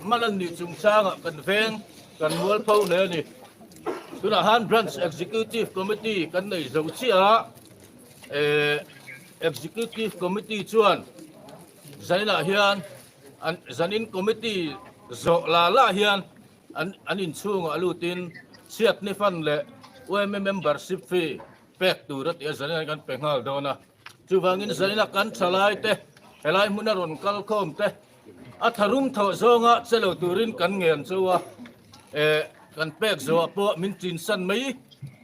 Hmalan ni chungchangah kan veng kan mualpho hle a ni. Tunah han Branch Executive Committee kan nei zo chiah a, Executive Committee chuan zainah hian an zanin committee zawh la la hian an an inchhungah lutin chhiatni fund leh yma membership fee pek tur a tih a zanin kan pe nghal dawn a. Chuvangin zanina kan thalai te helai hmuna rawn kal khawm te a tharum thawh zawnga che lo turin kan ngen chu a, eh kan pek zawhah pawh min chinsan mai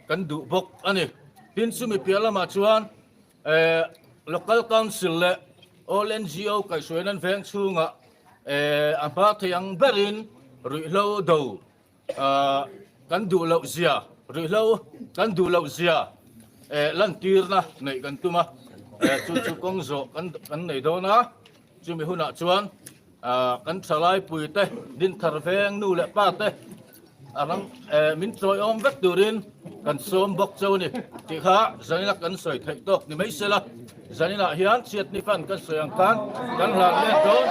kan duh bawk a ni. Tin chumi piah lamah chuan eh Local Council leh All NGO kaihhruaina an veng chhungah eh a hma thei ang berin ruihhlo do ah kan duh loh zia ruihhlo kan duh loh zia eh lantirna neih kan tum a eh chu chu kawng zawh kan kan nei dawn a chumi hunah chuan ah kan thalaipui te dinthar veng nu leh pa te A ram min chawiawm vek turin kan sawm bawk cho a ni tih kha zanina kan sawi theih tawk ni mai sela, zaninah hian chhiatni fan kan sawi ang khan kan hlan let dawn.